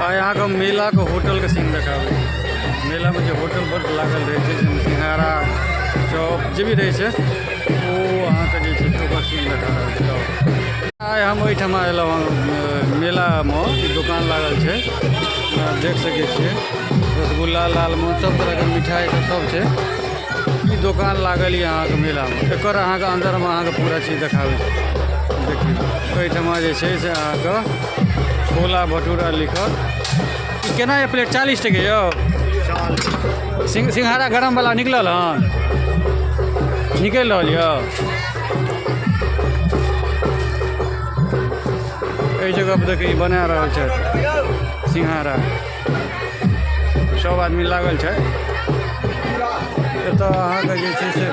आइ अहाँके मेलाके होटलके सीन देखाबै छी। मेलामे जे होटल बड्ड लागल रहै छै, जाहिमे सिंघाड़ा, चॉप जे भी रहै छै, ओ अहाँके जे छै से ओकर सीन देखा रहल छी। आइ हम एहिठमा एलहुँ हँ मेलामे। ई दोकान लागल छै, देख सकै छियै, रसगुल्ला, लालमोहन, सब तरहके मिठाइ सब छै। ई दोकान लागल यऽ अहाँके मेलामे। एकर अहाँके अन्दरमे अहाँके पूरा चीज देखाबै छै। देखियौ, एहिठमा जे छै से अहाँके छोला भटूरा लिखल। ई केना यऽ प्लेट? 40 टके यौ। सिंघाड़ा गरम वाला निकलल हन? निकलि रहल यऽ। एहि जगह पर देखियौ, ई बना रहल छै सिंघाड़ा। सब आदमी लागल छै। एतऽ अहाँके जे छै से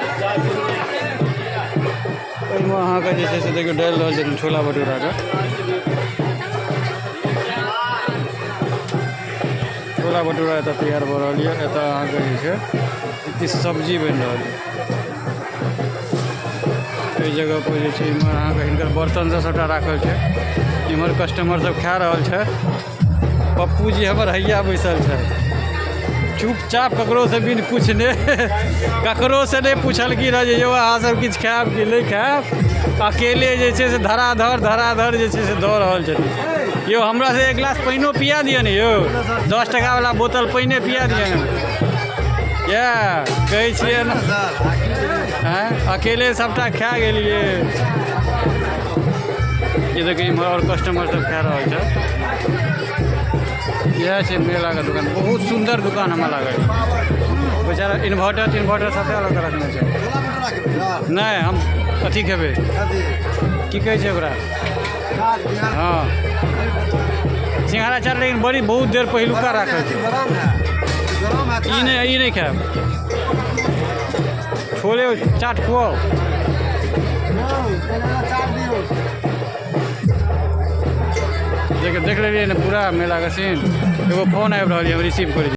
एहिमे अहाँके जे छै से देखियौ, डालि रहल छथिन छोला भटूराके। छोला भटूरा एतऽ तैयार भऽ रहल यऽ। एतऽ अहाँके जे छै किछु सब्जी बनि रहल यऽ। एहि जगह पर जे छै, इम्हर अहाँके हिनकर बर्तन सब सबटा राखल छै। इम्हर कस्टमर सब खा रहल छै। पप्पू जी हमर हैया बैसल छै चुपचाप, ककरो से बिन पूछने। ककरो से नहि पूछलखिन हँ जे यौ, अहाँ सब किछु खायब कि नहि खायब। अकेले जे छै से धराधर धराधर जे छै से दऽ रहल छथिन। यौ, हमरा से एक गिलास पानिओ पिया दिअ ने यौ। 10 टका वाला बोतल पानिए पिया दिअ ने। इएह कहै छियै ने। आँय, अकेले सबटा खा गेलियै। ई देखियौ, इम्हर आओर कस्टमर सब खा रहल छै। इएह छै मेलाके दुकान। बहुत सुन्दर दुकान हमरा लागल। बेचारा इन्वर्टर तिन्वर्टर सबटा लऽ कऽ रखने छै। नहि, हम अथी खेबै, की कहै छै ओकरा? हँ, सिंघाड़ा चाट। लेकिन बड़ी बहुत देर पहिलुका राखल छै। ई नहि, ई नहि खायब। छोले चाट खुआउ। देख, देख लेलियै ने पूरा मेलाके सीन। एगो फोन आबि रहल यऽ, हम रिसीव करै छी।